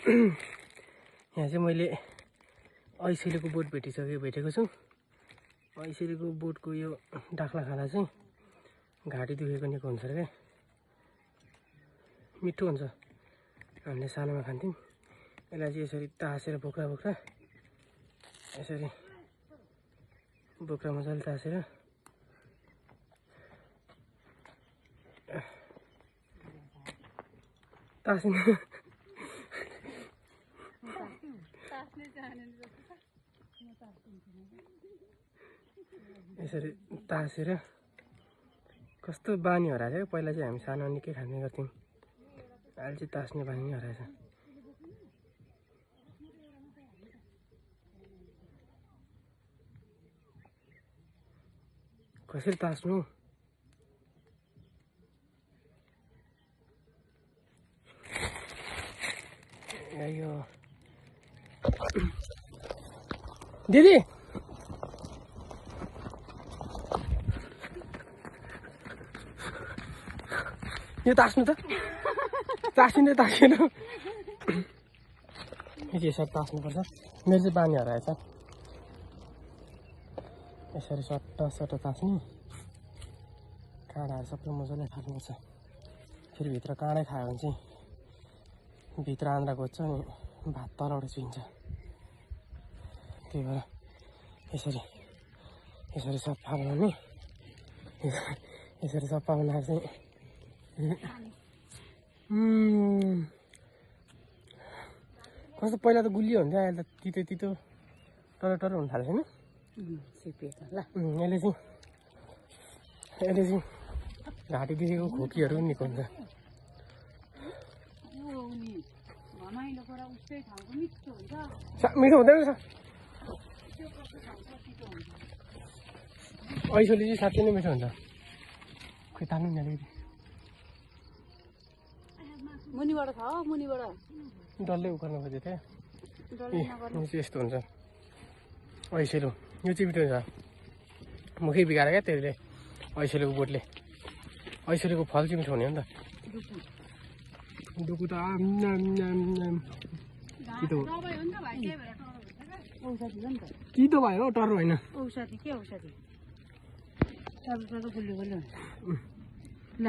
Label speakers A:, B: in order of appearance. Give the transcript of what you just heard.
A: यहाँ चाहिँ मैले ऐसेलीको बोट भेटेको छु। ऐसेलीको बोटको यो डाख्ला खाँदा चाहिँ घाँटी दुखेको निको हुन्छ रे। मिठो हुन्छ। हामीले सानोमा खान्थ्यौँ। यसलाई चाहिँ यसरी तासेर बोक्रा यसरी बोक्रा मजाले तासेर तासिन यसरी तासेर कस्तो बानी हराएछ। पहिला चाहिँ हामी सानो निकै खाने गर्थ्यौँ। अहिले चाहिँ तास्ने बानी नै हराएछ। कसरी तास्नु? यो दिदी यो तास्नु त तासिनु यसरी तास्नुपर्छ। मेरो चाहिँ बानी हराएछ। यसरी सट्ट तास्ने। काँडाहरू सबै मजाले खानुपर्छ। फेरि भित्र काँडै खायो भने चाहिँ भित्र आन्द्रा खोज्छ अनि भात तलबाट चुहिन्छ। त्यही भएर यसरी सफा बनाउने। यसरी सफा बनाएर चाहिँ कस्तो पहिला त गुलियो हुन्थ्यो, अहिले त तितो टरो हुन थालेको छैन। यसले चाहिँ घाँटी दुखेको खोकीहरू पनि निको हुन्छ। मिठो हुँदैन रहेछ। ऐसोली चाहिँ साँच्चै नै मिठो हुन्छ। खोइ तान्नु नि अलिकति
B: मुनिबाट छ मुनिबाट
A: डल्लै उखाल्नु खोजेको थिएँ। यस्तो हुन्छ ऐसेलो। यो चाहिँ मिठो हुन्छ। मुखै बिगाएर क्या त्यसले ऐसेलीको बोटले। ऐसेलीको फल चाहिँ मिठो हुने हो नि त। डुकु त तितो भयो टर्रो होइन।
B: औषधि के औषधि टर्रो गुलियो ल